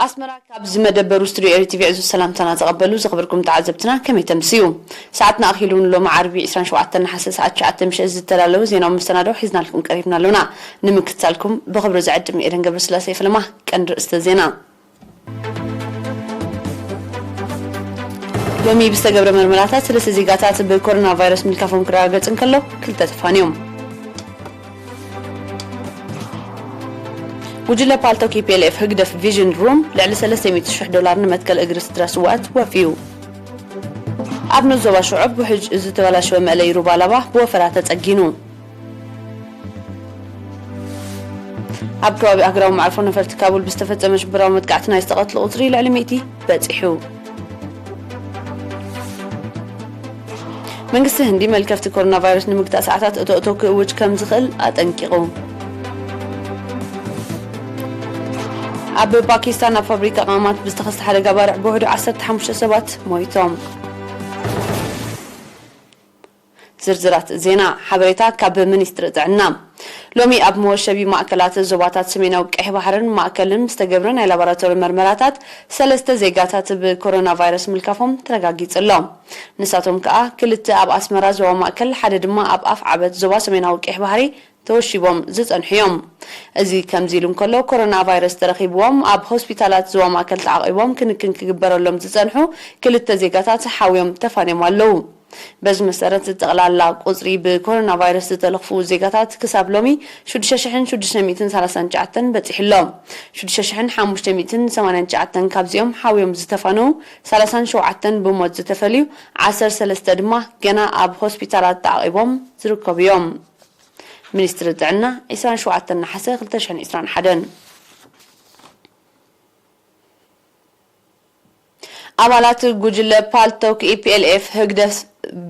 ኣስመራ፣ ካብ ዝመደበሩ ስቱድዮ ኤሪ ቲቪ ዕዙዝ ሰላምታና ዝቐበሉ ዝኽብርኩም ተዓዘብትና፣ ከመይ ተምስዩ? ሰዓትና ኣኺሉ፣ ንሎሚ ዓርቢ ዕስራን ሸውዓተን ነሓሰ ሰዓት ትሽዓተ ምሸት ዝተዳለወ ዜናዊ መሰናዶ ሒዝናልኩም ቀሪብና ኣለና። ንምክትታልኩም ብኽብሪ ዝዕድም ኤደን ገብረስላሴ። ፈለማ ቀንዲ ርእስተ ዜና። ሎሚ ብዝተገብረ መርመራታት ሰለስተ ዜጋታት ብኮሮና ቫይረስ ምልካፎም ክረጋገጽ እንከሎ፣ ክልተ ተፋንዮም። ጉጅለ ፓልቶክ ኢ ፒ ኤል ኤፍ ህግደፍ ቪዥን ሩም ልዕሊ ሰለስተ ሚእቲ ሽሕ ዶላር ንመትከል እግሪ ስድራ ስውኣት ወፍዩ። ኣብ ንኡስ ዞባ ሽዑብ ውሕጅ ዝተበላሸወ መእለዪ ሩባ ላባ ብወፈራ ተጸጊኑ። ኣብ ከባቢ ኣህግራዊ መዓርፎ ነፈርቲ ካቡል ብዝተፈጸመ ሽበራዊ መጥቃዕቲ ናይ ዝተቐትሉ ቁጽሪ ልዕሊ ሚእቲ በጺሑ። መንግስቲ ህንዲ መልከፍቲ ኮሮና ቫይረስ ንምግታእ ሰዓታት እቶ እቶ ክእውጅ ከም ዝኽእል ኣጠንቂቑ። ኣብ ፓኪስታን ኣብ ፋብሪካ ቀማማት ብዝተኸስተ ሓደጋ ባርዕ ብውሕዱ ዓሰርተ ሓሙሽተ ሰባት ሞይቶም። ዝርዝራት ዜና። ሓበሬታ ካብ ሚኒስትሪ ጥዕና። ሎሚ ኣብ መወሸቢ ማእከላት ዞባታት ሰሜናዊ ቀይሕ ባሕርን ማእከልን ዝተገብረ ናይ ላቦራቶሪ መርመራታት ሰለስተ ዜጋታት ብኮሮና ቫይረስ ምልካፎም ተረጋጊጹ ኣሎ። ንሳቶም ከኣ ክልተ ኣብ ኣስመራ ዞባ ማእከል፣ ሓደ ድማ ኣብ ኣፍዓበት ዞባ ሰሜናዊ ቀይሕ ባሕሪ ተወሺቦም ዝጸንሑ እዮም። እዚ ከምዚ ኢሉ እንከሎ፣ ኮሮና ቫይረስ ተረኺብዎም ኣብ ሆስፒታላት ዞባ ማእከል ተዓቒቦም ክንክን ክግበረሎም ዝጸንሑ ክልተ ዜጋታት ሓውዮም ተፋንዮም ኣለዉ። በዚ መሰረት፣ ጠቕላላ ቁጽሪ ብኮሮና ቫይረስ ዝተለኽፉ ዜጋታት ክሳብ ሎሚ ሽዱሽተ ሽሕን ሽዱሽተ ሚእትን ሰላሳን ትሽዓተን በጺሑ ኣሎ። ሽዱሽተ ሽሕን ሓሙሽተ ሚእትን ሰማንያን ትሽዓተን ካብዚኦም ሓውዮም ዝተፋነዉ፣ ሰላሳን ሸውዓተን ብሞት ዝተፈልዩ፣ ዓሰርተ ሰለስተ ድማ ገና ኣብ ሆስፒታላት ተዓቒቦም ዝርከቡ እዮም። ሚኒስትሪ ጥዕና፣ ዕስራን ሸውዓተን ነሓሰ ክልተ ሽሕን ዕስራን ሓደን። ኣባላት ጉጅለ ፓልቶክ ኢ ፒ ኤል ኤፍ ህግደፍ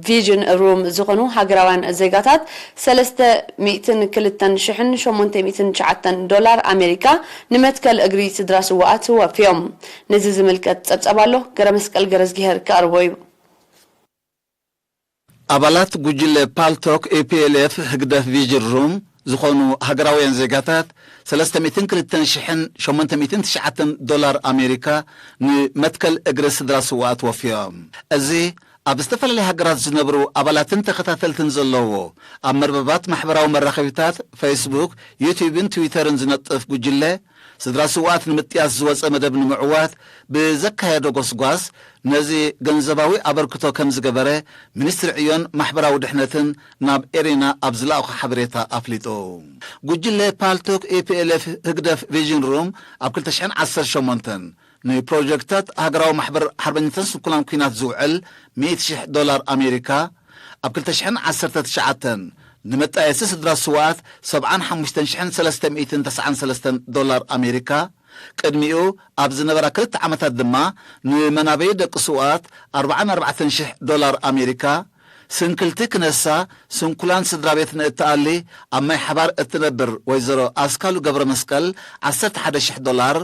ቪዥን ሩም ዝኾኑ ሃገራውያን ዜጋታት ሰለስተ ሚእትን ክልተን ሽሕን ሸሞንተ ሚእትን ትሽዓተን ዶላር ኣሜሪካ ንመትከል እግሪ ስድራ ስውኣት ወፍዮም። ነዚ ዝምልከት ጸብጻብ ኣሎ፣ ገረመስቀል ገረዝጊሄር ክቐርቦ እዩ። ኣባላት ጉጅለ ፓልቶክ ኢ ፒ ኤል ኤፍ ህግደፍ ቪዥን ሩም ዝኾኑ ሃገራውያን ዜጋታት ሰለስተ ሚእትን ክልተን ሽሕን ሸሞንተ ሚእትን ትሽዓተን ዶላር ኣሜሪካ ንመትከል እግሪ ስድራ ስውኣት ወፍዮም። እዚ ኣብ ዝተፈላለያ ሃገራት ዝነብሩ ኣባላትን ተኸታተልትን ዘለዎ ኣብ መርበባት ማሕበራዊ መራኸቢታት ፌስቡክ፣ ዩትዩብን ትዊተርን ዝነጥፍ ጉጅለ፣ ስድራ ስውኣት ንምጥያስ ዝወጸ መደብ ንምዕዋት ብዘካየዶ ጎስጓስ፣ ነዚ ገንዘባዊ ኣበርክቶ ከም ዝገበረ ሚኒስትሪ ዕዮን ማሕበራዊ ድሕነትን ናብ ኤሪና ኣብ ዝለኣኾ ሓበሬታ ኣፍሊጡ። ጉጅለ ፓልቶክ ኢ ፒ ኤል ኤፍ ህግደፍ ቪዥን ሩም ኣብ ክልተ ሽሕን ዓሰርተ ሸሞንተን ንፕሮጀክታት ሃገራዊ ማሕበር ሓርበኛታትን ስንኩላን ኲናት ዝውዕል ሚእቲ ሽሕ ዶላር ኣሜሪካ፣ ኣብ ክልተ ሽሕን ዓሰርተ ትሽዓተን ንመጣየሲ ስድራ ስውኣት ሰብዓን ሓሙሽተን ሽሕን ሰለስተ ሚእትን ተስዓን ሰለስተን ዶላር ኣሜሪካ፣ ቅድሚኡ ኣብ ዝነበራ ክልተ ዓመታት ድማ ንመናበዪ ደቂ ስውኣት ኣርባዓን ኣርባዕተን ሽሕ ዶላር ኣሜሪካ፣ ስንክልቲ ክነሳ ስንኩላን ስድራ ቤት ንእትኣሊ ኣብ ማይ ሓባር እትነብር ወይዘሮ ኣስካሉ ገብረ መስቀል ዓሰርተ ሓደ ሽሕ ዶላር፣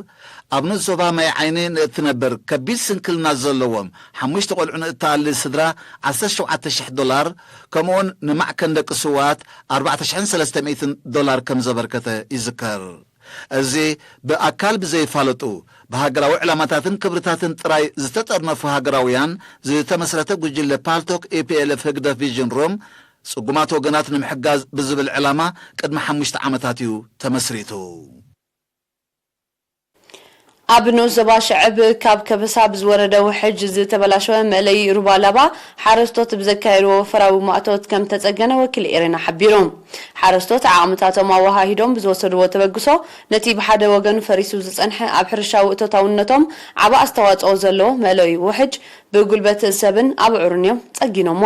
ኣብ ንኡስ ዞባ ማይ ዓይኒ ንእትነብር ከቢድ ስንክልና ዘለዎም ሓሙሽተ ቆልዑ ንእትኣሊ ስድራ ዓሰርተ ሸውዓተ ሽሕ ዶላር፣ ከምኡውን ንማዕከን ደቂ ስውኣት ኣርባዕተ ሽሕን ሰለስተ ሚእትን ዶላር ከም ዘበርከተ ይዝከር። እዚ ብኣካል ብዘይፋለጡ፣ ብሃገራዊ ዕላማታትን ክብርታትን ጥራይ ዝተጠርነፉ ሃገራውያን ዝተመስረተ ጉጅለ ፓልቶክ ኢ ፒ ኤል ኤፍ ህግደፍ ቪዥን ሩም፣ ጽጉማት ወገናት ንምሕጋዝ ብዝብል ዕላማ ቅድሚ ሓሙሽተ ዓመታት እዩ ተመስሪቱ። ኣብ ንኡስ ዞባ ሽዕብ ካብ ከበሳ ብዝወረደ ውሕጅ ዝተበላሸወ መእለዪ ሩባ ላባ ሓረስቶት ብዘካየድዎ ወፈራዊ ማእቶት ከም ተጸገነ ወኪል ኤሬና ሓቢሩ። ሓረስቶት ዓቕምታቶም ኣወሃሂዶም ብዝወሰድዎ ተበግሶ፣ ነቲ ብሓደ ወገን ፈሪሱ ዝጸንሐ ኣብ ሕርሻዊ እቶታውነቶም ዓቢ ኣስተዋጽኦ ዘለዎ መእለዪ ውሕጅ ብጉልበት ሰብን ኣቡዑርን እዮም ጸጊኖሞ።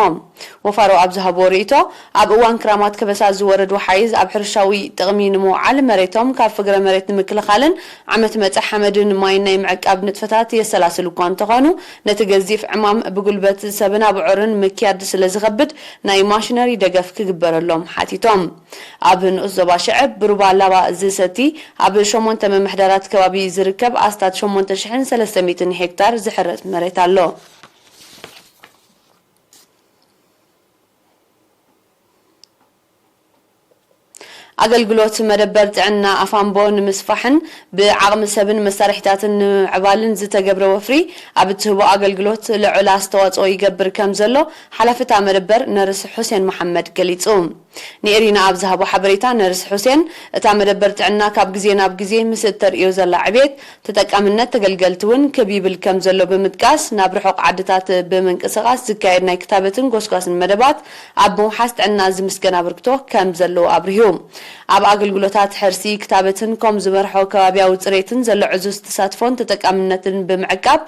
ወፋሮ ኣብ ዝሃብዎ ርእይቶ፣ ኣብ እዋን ክራማት ከበሳ ዝወርድ ወሓይዝ ኣብ ሕርሻዊ ጥቕሚ ንምውዓል መሬቶም ካብ ፍግረ መሬት ንምክልኻልን ዓመት መጸ ሓመድን ማይን ናይ ምዕቃብ ንጥፈታት የሰላስል እኳ እንተኾኑ፣ ነቲ ገዚፍ ዕማም ብጉልበት ሰብን ኣቡዑርን ምክያድ ስለ ዝኸብድ ናይ ማሽነሪ ደገፍ ክግበረሎም ሓቲቶም። ኣብ ንኡስ ዞባ ሽዕብ ብሩባ ላባ ዝሰቲ ኣብ ሸሞንተ ምምሕዳራት ከባቢ ዝርከብ ኣስታት ሸሞንተ ሽሕን ሰለስተ ሚእትን ሄክታር ዝሕረስ መሬት ኣሎ። ኣገልግሎት መደበር ጥዕና ኣፋምቦ ንምስፋሕን ብዓቕሚ ሰብን መሳርሒታትን ንምምዕባልን ዝተገብረ ወፍሪ ኣብ እትህቦ ኣገልግሎት ልዑል ኣስተዋፅኦ ይገብር ከም ዘሎ ሓላፊ እታ መደበር ነርስ ሑሴን መሓመድ ገሊፁ። ንኤሪና ኣብ ዝሃቦ ሓበሬታ ነርስ ሑሴን፣ እታ መደበር ጥዕና ካብ ግዜ ናብ ግዜ ምስ እተርእዮ ዘላ ዕቤት፣ ተጠቃምነት ተገልገልቲ እውን ክብ ይብል ከም ዘሎ ብምጥቃስ፣ ናብ ርሑቕ ዓድታት ብምንቅስቓስ ዝካየድ ናይ ክታበትን ጎስጓስን መደባት ኣብ ምውሓስ ጥዕና ዝምስገን ኣበርክቶ ከም ዘለዎ ኣብሪሁ። ኣብ ኣገልግሎታት ሕርሲ፣ ክታበትን ከም ዝመርሖ ከባቢያዊ ጽሬትን ዘሎ ዕዙዝ ተሳትፎን ተጠቃምነትን ብምዕቃብ፣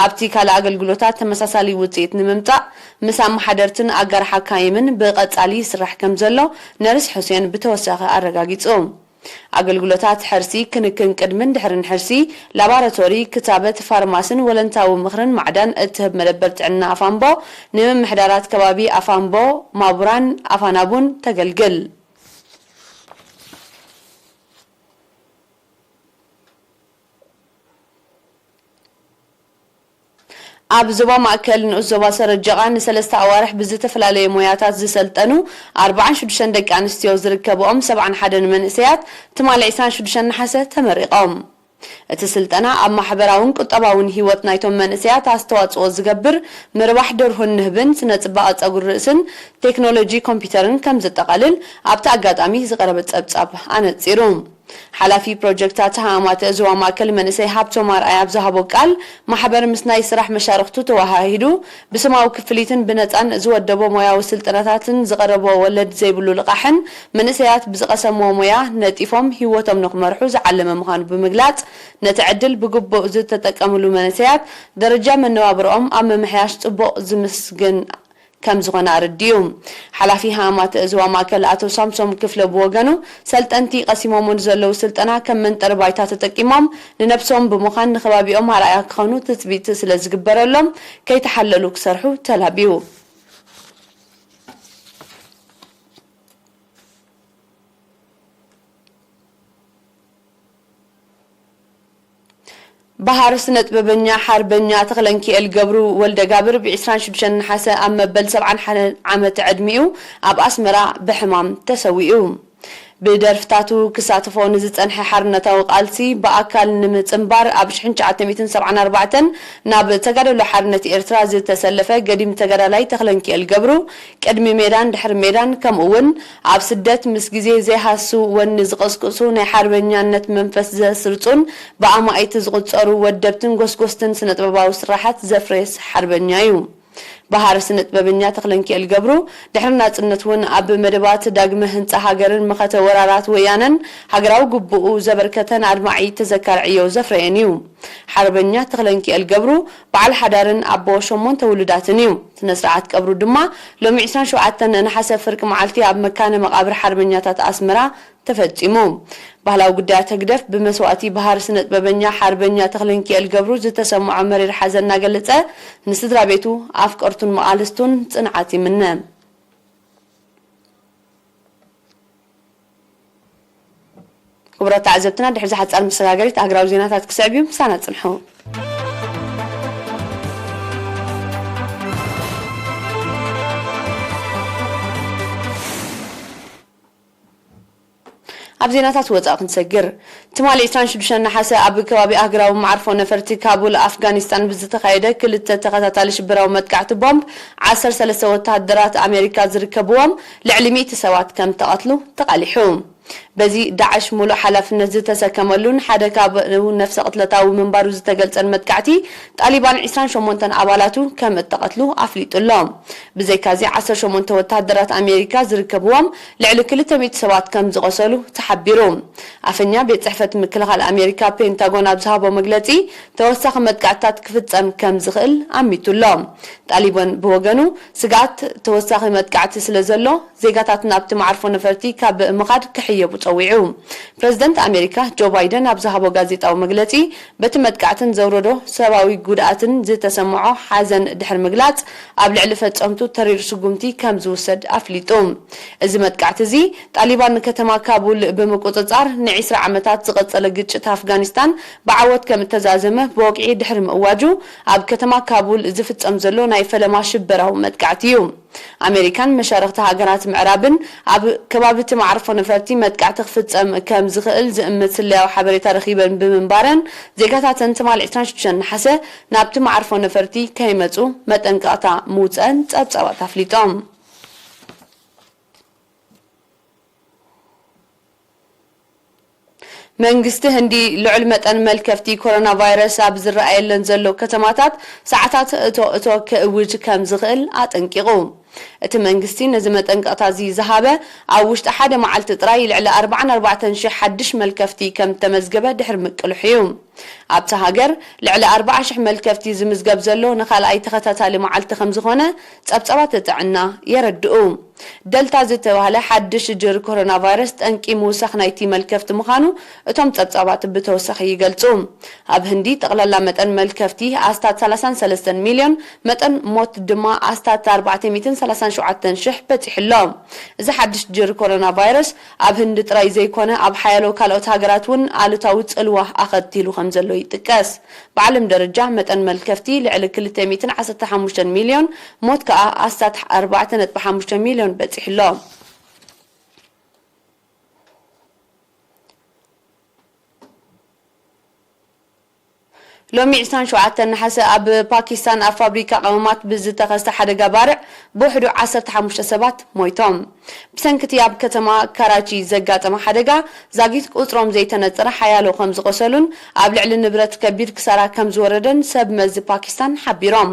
ኣብቲ ካልእ ኣገልግሎታት ተመሳሳሊ ውጽኢት ንምምጻእ፣ ምስ ኣመሓደርትን ኣጋር ሓካይምን ብቐጻሊ ይስራሕ ከም ዘሎ ነርስ ሑሴን ብተወሳኺ ኣረጋጊጹ። ኣገልግሎታት ሕርሲ፣ ክንክን ቅድምን ድሕርን ሕርሲ፣ ላባራቶሪ፣ ክታበት፣ ፋርማስን ወለንታዊ ምኽርን ማዕዳን እትህብ መደበር ጥዕና ኣፋምቦ፣ ንምምሕዳራት ከባቢ ኣፋምቦ፣ ማቡራን ኣፋናቡን ተገልግል። ኣብ ዞባ ማእከል ንኡስ ዞባ ሰረጀቓ ንሰለስተ ኣዋርሕ ብዝተፈላለየ ሞያታት ዝሰልጠኑ ኣርባዓን ሽዱሽተን ደቂ ኣንስትዮ ዝርከብኦም ሰብዓን ሓደን መንእሰያት ትማሊ ዕስራን ሽዱሽተን ነሓሰ ተመሪቖም። እቲ ስልጠና ኣብ ማሕበራውን ቁጠባውን ህይወት ናይቶም መንእሰያት ኣስተዋጽኦ ዝገብር ምርባሕ ደርሁን ንህብን ስነ ጽባቐ ጸጉሪ ርእስን ቴክኖሎጂ ኮምፒውተርን ከም ዘጠቓልል ኣብቲ ኣጋጣሚ ዝቐረበ ጸብጻብ ኣነጺሩ። ሓላፊ ፕሮጀክታት ሃማማተ ዞባ ማእከል መንእሰይ ሃብቶም ኣርኣያ ኣብ ዝሃቦ ቃል፣ ማሕበር ምስ ናይ ስራሕ መሻርኽቱ ተወሃሂዱ ብስማዊ ክፍሊትን ብነጻን ዝወደቦ ሞያዊ ስልጠናታትን ዝቐረቦ ወለድ ዘይብሉ ልቓሕን መንእሰያት ብዝቐሰምዎ ሞያ ነጢፎም ህይወቶም ንክመርሑ ዝዓለመ ምዃኑ ብምግላጽ፣ ነቲ ዕድል ብግቡእ ዝተጠቀምሉ መንእሰያት ደረጃ መነባብርኦም ኣብ ምምሕያሽ ጽቡቕ ዝምስግን ከም ዝኾነ ኣረዲኡ። ሓላፊ ሃማማተ ዞባ ማእከል ኣቶ ሳምሶም ክፍለ ብወገኑ፣ ሰልጠንቲ ቀሲሞሞ ንዘለዉ ስልጠና ከም መንጠሪ ባይታ ተጠቂሞም ንነብሶም ብምዃን ንከባቢኦም ኣርኣያ ክኾኑ ትጽቢት ስለ ዝግበረሎም ከይተሓለሉ ክሰርሑ ተላብዩ። በሃር ስነጥበበኛ ሓርበኛ ተኽለንኪኤል ገብሩ ወልደጋብር ብ ዕስራን ሽዱሽተን ነሓሰ ኣብ መበል ሰብዓን ሓደን ዓመት ዕድሚኡ ኣብ ኣስመራ ብሕማም ተሰዊኡ። ብደርፍታቱ ክሳተፎ ንዝጸንሐ ሓርነታዊ ቃልሲ ብኣካል ንምጽንባር ኣብ ሽሕን ትሽዓተ ሚእትን ሰብዓን ኣርባዕተን ናብ ተጋደሎ ሓርነት ኤርትራ ዝተሰለፈ ገዲም ተጋዳላይ ተኽለንኪኤል ገብሩ ቅድሚ ሜዳን ድሕሪ ሜዳን ከምኡ እውን ኣብ ስደት ምስ ግዜ ዘይሃሱ ወኒ ዝቕስቅሱ ናይ ሓርበኛነት መንፈስ ዘስርጹን ብኣማኢት ዝቑጸሩ ወደብትን ጎስጎስትን ስነጥበባዊ ስራሓት ዘፍረየስ ሓርበኛ እዩ። በሃር ስነጥበበኛ ተኽለንኪኤል ገብሩ ድሕሪ ናጽነት እውን ኣብ መደባት ዳግመ ህንጻ ሃገርን መኸተ ወራራት ወያነን ሃገራዊ ግቡኡ ዘበርከተን ኣድማዒ ተዘካሪ ዕዮ ዘፍረየን እዩ። ሓርበኛ ተኽለንኪኤል ገብሩ በዓል ሓዳርን ኣቦ ሸሞንተ ውሉዳትን እዩ። ስነ ስርዓት ቀብሩ ድማ ሎሚ ዕስራን ሸውዓተን ነሓሰ ፍርቂ መዓልቲ ኣብ መካነ መቓብር ሓርበኛታት ኣስመራ ተፈጺሙ። ባህላዊ ጉዳያት ህግደፍ ብመስዋእቲ በሃር ስነጥበበኛ ሓርበኛ ተኽለንኪኤል ገብሩ ዝተሰምዖ መሪር ሓዘን እናገለጸ፣ ንስድራ ቤቱ፣ ኣፍቀርቱን መቓልስቱን ጽንዓት ይምነ። ክቡራት ተዓዘብትና፣ ድሕሪ እዛ ሓጻር መሰጋገሪት ሃገራዊ ዜናታት ክስዕብ እዩ። ምሳና ጽንሑ። ኣብ ዜናታት ወጻኢ ክንሰግር፣ ትማሊ ዕስራን ሽዱሽተን ነሓሰ ኣብ ከባቢ ኣህግራዊ መዓርፎ ነፈርቲ ካቡል ኣፍጋኒስታን ብዝተኻየደ ክልተ ተኸታታሊ ሽበራዊ መጥቃዕቲ ቦምብ ዓሰርተ ሰለስተ ወተሃደራት ኣሜሪካ ዝርከብዎም ልዕሊ ሚእቲ ሰባት ከም ተቐትሉ ተቓሊሑ። በዚ ዳዕሽ ሙሉእ ሓላፍነት ዝተሰከመሉን ሓደ ካብ ነፍሰ ቅትለታዊ ምንባሩ ዝተገልጸን መጥቃዕቲ ጣሊባን ዕስራን ሸሞንተን ኣባላቱ ከም እተቐትሉ ኣፍሊጡ ኣሎ። ብዘይካዚ ዓሰርተ ሸሞንተ ወተሃደራት ኣሜሪካ ዝርከብዎም ልዕሊ ክልተ ሚእቲ ሰባት ከም ዝቖሰሉ ተሓቢሩ። ኣፈኛ ቤት ጽሕፈት ምክልኻል ኣሜሪካ ፔንታጎን ኣብ ዝሃቦ መግለጺ፣ ተወሳኺ መጥቃዕትታት ክፍጸም ከም ዝኽእል ኣሚቱ ኣሎ። ጣሊባን ብወገኑ፣ ስግኣት ተወሳኺ መጥቃዕቲ ስለ ዘሎ፣ ዜጋታት ናብቲ መዓርፎ ነፈርቲ ካብ ምኻድ ክሕየቡ ጸዊዑ። ፕረዚደንት ኣሜሪካ ጆ ባይደን ኣብ ዝሃቦ ጋዜጣዊ መግለጺ፣ በቲ መጥቃዕትን ዘውረዶ ሰብኣዊ ጉድኣትን ዝተሰምዖ ሓዘን ድሕሪ ምግላጽ፣ ኣብ ልዕሊ ፈጸምቱ ተሪር ስጉምቲ ከም ዝውሰድ ኣፍሊጡ። እዚ መጥቃዕቲ እዚ፣ ጣሊባን ንከተማ ካቡል ብምቁጽጻር ንዒስራ ዓመታት ዝቐጸለ ግጭት ኣፍጋኒስታን ብዓወት ከም እተዛዘመ ብወግዒ ድሕሪ ምእዋጁ፣ ኣብ ከተማ ካቡል ዝፍጸም ዘሎ ናይ ፈለማ ሽበራዊ መጥቃዕቲ እዩ። ኣሜሪካን መሻርኽቲ ሃገራት ምዕራብን ኣብ ከባቢ እቲ መዓርፎ ነፈርቲ መጥቃዕቲ ክፍጸም ከም ዝኽእል ዝእምት ስለያዊ ሓበሬታ ረኺበን ብምንባረን፣ ዜጋታተን ትማል ዕስራን ሽዱሽተን ነሓሰ ናብቲ መዓርፎ ነፈርቲ ከይመጹ መጠንቀቕታ ምውጸአን ጸብጻባት ኣፍሊጦም። መንግስቲ ህንዲ ልዑል መጠን መልከፍቲ ኮሮና ቫይረስ ኣብ ዝረኣየለን ዘሎ ከተማታት ሰዓታት እቶ እቶ ክእውጅ ከም ዝኽእል ኣጠንቂቑ። እቲ መንግስቲ ነዚ መጠንቀቕታ እዚ ዝሃበ ኣብ ውሽጢ ሓደ መዓልቲ ጥራይ ልዕሊ ኣርባዓን ኣርባዕተን ሽሕ ሓድሽ መልከፍቲ ከም እተመዝገበ ድሕሪ ምቅልሑ እዩ። ኣብታ ሃገር ልዕሊ ኣርባዓ ሽሕ መልከፍቲ ዝምዝገብ ዘሎ ንኻልኣይ ተኸታታሊ መዓልቲ ከም ዝኾነ ጸብጻባት ጥዕና የረድኡ። ደልታ ዝተባህለ ሓድሽ ጅር ኮሮና ቫይረስ ጠንቂ ምውሳኽ ናይቲ መልከፍቲ ምዃኑ እቶም ጸብጻባት ብተወሳኺ ይገልጹ። ኣብ ህንዲ ጠቕላላ መጠን መልከፍቲ ኣስታት ሰላሳን ሰለስተን ሚልዮን፣ መጠን ሞት ድማ ኣስታት ኣርባዕተ ሚእትን ሰላሳን ሸውዓተን ሽሕ በጺሑ ኣሎ። እዚ ሓድሽ ጅር ኮሮና ቫይረስ ኣብ ህንዲ ጥራይ ዘይኮነ ኣብ ሓያሎ ካልኦት ሃገራት እውን ኣሉታዊ ጽልዋ ኣኸቲሉ ከም ዘሎ ይጥቀስ። ብዓለም ደረጃ መጠን መልከፍቲ ልዕሊ ክልተ ሚእትን ዓሰርተ ሓሙሽተን ሚልዮን፣ ሞት ከኣ ኣስታት ኣርባዕተ ነጥቢ ሓሙሽተ ሚልዮን በጺሑ ኣሎ። ሎሚ ዕስራን ሸውዓተን ነሓሰ ኣብ ፓኪስታን ኣብ ፋብሪካ ቀመማት ብዝተኸስተ ሓደጋ ባርዕ ብውሕዱ ዓሰርተ ሓሙሽተ ሰባት ሞይቶም። ብሰንኪ እቲ ኣብ ከተማ ካራቺ ዘጋጠመ ሓደጋ ዛጊት ቁጽሮም ዘይተነጸረ ሓያሎ ከም ዝቖሰሉን ኣብ ልዕሊ ንብረት ከቢድ ክሳራ ከም ዝወረደን ሰብ መዚ ፓኪስታን ሓቢሮም።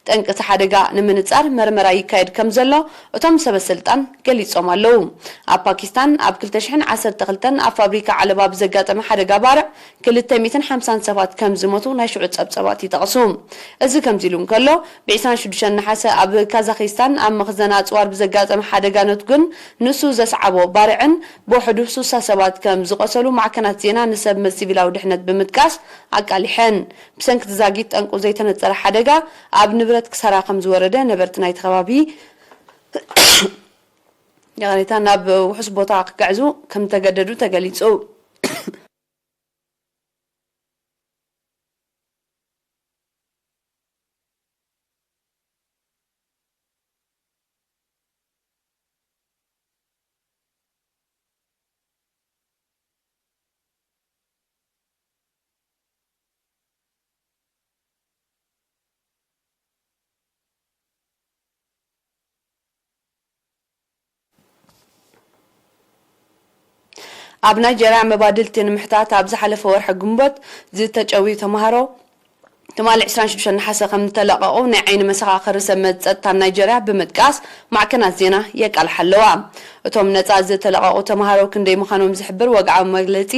ጠንቂ እቲ ሓደጋ ንምንጻር መርመራ ይካየድ ከም ዘሎ እቶም ሰበ ስልጣን ገሊጾም ኣለዉ። ኣብ ፓኪስታን ኣብ ክልተ ሽሕን ዓሰርተ ክልተን ኣብ ፋብሪካ ዓለባ ብዘጋጠመ ሓደጋ ባርዕ ክልተ ሚእትን ሓምሳን ሰባት ከም ዝሞቱ ናይ ሽዑ ጸብጸባት ይጠቕሱ። እዚ ከምዚ ኢሉ እንከሎ፣ ብ ዕስራን ሽዱሽተን ነሓሰ ኣብ ካዛኺስታን ኣብ መኽዘን ኣጽዋር ብዘጋጠመ ሓደጋ ነትጉን ንሱ ዘስዓቦ ባርዕን ብውሕዱ ስሳ ሰባት ከም ዝቖሰሉ ማዕከናት ዜና ንሰብ መዚ ሲቪላዊ ድሕነት ብምጥቃስ ኣቃሊሐን። ብሰንኪ እቲ ዛጊት ጠንቁ ዘይተነጸረ ሓደጋ ኣብ ንብረት ክሳራ ከም ዝወረደ ነበርቲ ናይቲ ከባቢ፣ ይቕሬታ፣ ናብ ውሑስ ቦታ ክግዕዙ ከም ዝተገደዱ ተገሊጹ። ኣብ ናይጀርያ መባድልቲ ንምሕታት ኣብ ዝሓለፈ ወርሒ ግንቦት ዝተጨውዩ ተምሃሮ ትማሊ ዕስራን ሽዱሽተን ነሓሰ ከም ዝተለቐቑ ናይ ዓይኒ መሰኻኽር ሰብ መዚ ጸጥታ ናይጀርያ ብምጥቃስ ማዕከናት ዜና የቃልሓ ኣለዋ። እቶም ነጻ ዝተለቐቑ ተምሃሮ ክንደይ ምዃኖም ዝሕብር ወግዓዊ መግለጺ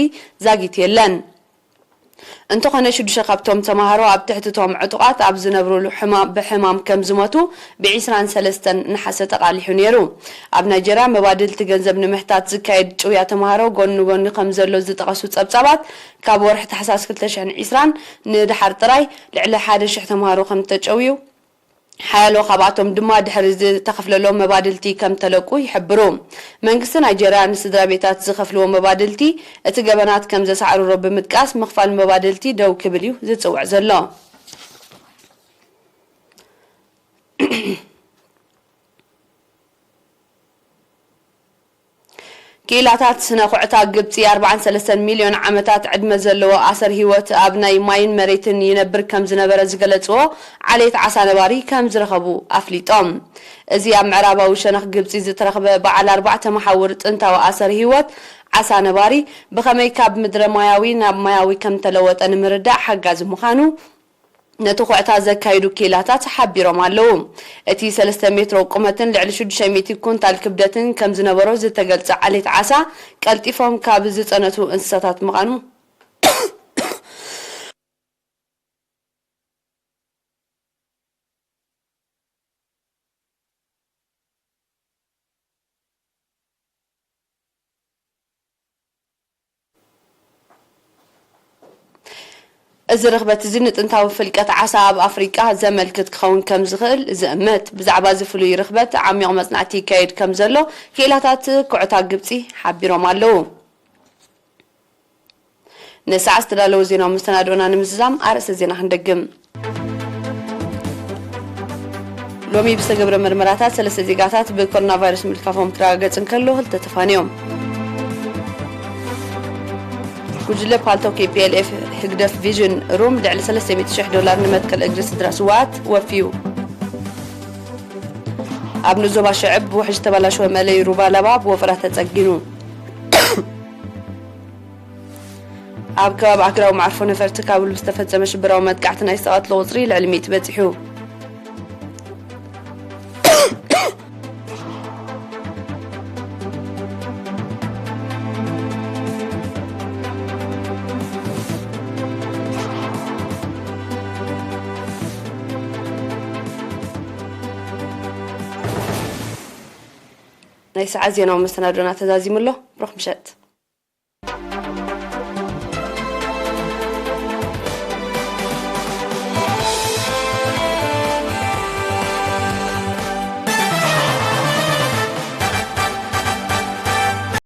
ዛጊት የለን። እንተኾነ ሽዱሽተ ካብቶም ተምሃሮ ኣብ ትሕቲ እቶም ዕጡቓት ኣብ ዝነብሩሉ ሕማ-፣ ብሕማም ከም ዝሞቱ ብ ዕስራን ሰለስተን ነሓሰ ተቓሊሑ ነይሩ። ኣብ ናይጀርያ መባድልቲ ገንዘብ ንምሕታት ዝካየድ ጭውያ ተምሃሮ ጎኒ ጎኒ ከም ዘሎ ዝጠቐሱ ጸብጻባት፣ ካብ ወርሒ ታሕሳስ ክልተ ሽሕን ዕስራን ንደሓር ጥራይ ልዕሊ ሓደ ሽሕ ተምሃሮ ከም እተጨውዩ፣ ሓያሎ ካብኣቶም ድማ ድሕሪ ዝተኸፍለሎም መባድልቲ ከም ተለቁ ይሕብሩ። መንግስቲ ናይጀርያ ንስድራ ቤታት ዝኸፍልዎ መባድልቲ እቲ ገበናት ከም ዘሳዕርሮ ብምጥቃስ፣ ምኽፋል መባድልቲ ደው ክብል እዩ ዝጽውዕ ዘሎ። ክኢላታት ስነ ኩዕታ ግብጺ ኣርባዓን ሰለስተን ሚልዮን ዓመታት ዕድመ ዘለዎ ኣሰር ህይወት ኣብ ናይ ማይን መሬትን ይነብር ከም ዝነበረ ዝገለጽዎ ዓሌት ዓሳ ነባሪ ከም ዝረኸቡ ኣፍሊጦም። እዚ ኣብ ምዕራባዊ ሸነኽ ግብጺ ዝተረኽበ በዓል ኣርባዕተ መሓውር ጥንታዊ ኣሰር ህይወት ዓሳ ነባሪ ብኸመይ ካብ ምድረ ማያዊ ናብ ማያዊ ከም ተለወጠ ንምርዳእ ሓጋዚ ምዃኑ ነቲ ኩዕታ ዘካይዱ ክኢላታት ሓቢሮም ኣለዉ። እቲ ሰለስተ ሜትሮ ቁመትን ልዕሊ ሽዱሽተ ሚእቲ ኩንታል ክብደትን ከም ዝነበሮ ዝተገልጸ ዓሌት ዓሳ፣ ቀልጢፎም ካብ ዝጸነቱ እንስሳታት ምዃኑ እዚ ርኽበት እዚ ንጥንታዊ ፍልቀት ዓሳ ኣብ ኣፍሪቃ ዘመልክት ክኸውን ከም ዝኽእል ዝእምት። ብዛዕባ እዚ ፍሉይ ርኽበት ዓሚቕ መጽናዕቲ ይካየድ ከም ዘሎ ክኢላታት ኩዕታ ግብጺ ሓቢሮም ኣለዉ። ንሰዓት ዝተዳለዉ ዜናዊ መሰናድኦና ንምዝዛም ኣርእስተ ዜና ክንደግም። ሎሚ ብዝተገብረ መርመራታት ሰለስተ ዜጋታት ብኮሮና ቫይረስ ምልካፎም ክረጋገጽ እንከሎ፣ ክልተ ተፋንዮም። ጉጅለ ፓልቶክ ፒኤልኤፍ ህግደፍ ቪዥን ሩም ልዕሊ ሰለስተ ሚእቲ ሽሕ ዶላር ንመትከል እግሪ ስድራ ስውኣት ወፍዩ። ኣብ ንዞባ ሽዕብ ብውሕጅ ዝተበላሸወ መእለዪ ሩባ ላባ ብወፈራ ተጸጊኑ። ኣብ ከባቢ ኣግራው መዓርፎ ነፈርቲ ካቡል ብዝተፈጸመ ሽበራዊ መጥቃዕቲ ናይ ዝተቐትለ ቁጽሪ ልዕሊ ሚእቲ በጺሑ። ናይ ሰዓት ዜናዊ መሰናዶና ተዛዚሙ ኣሎ። ብሩኽ ምሸት።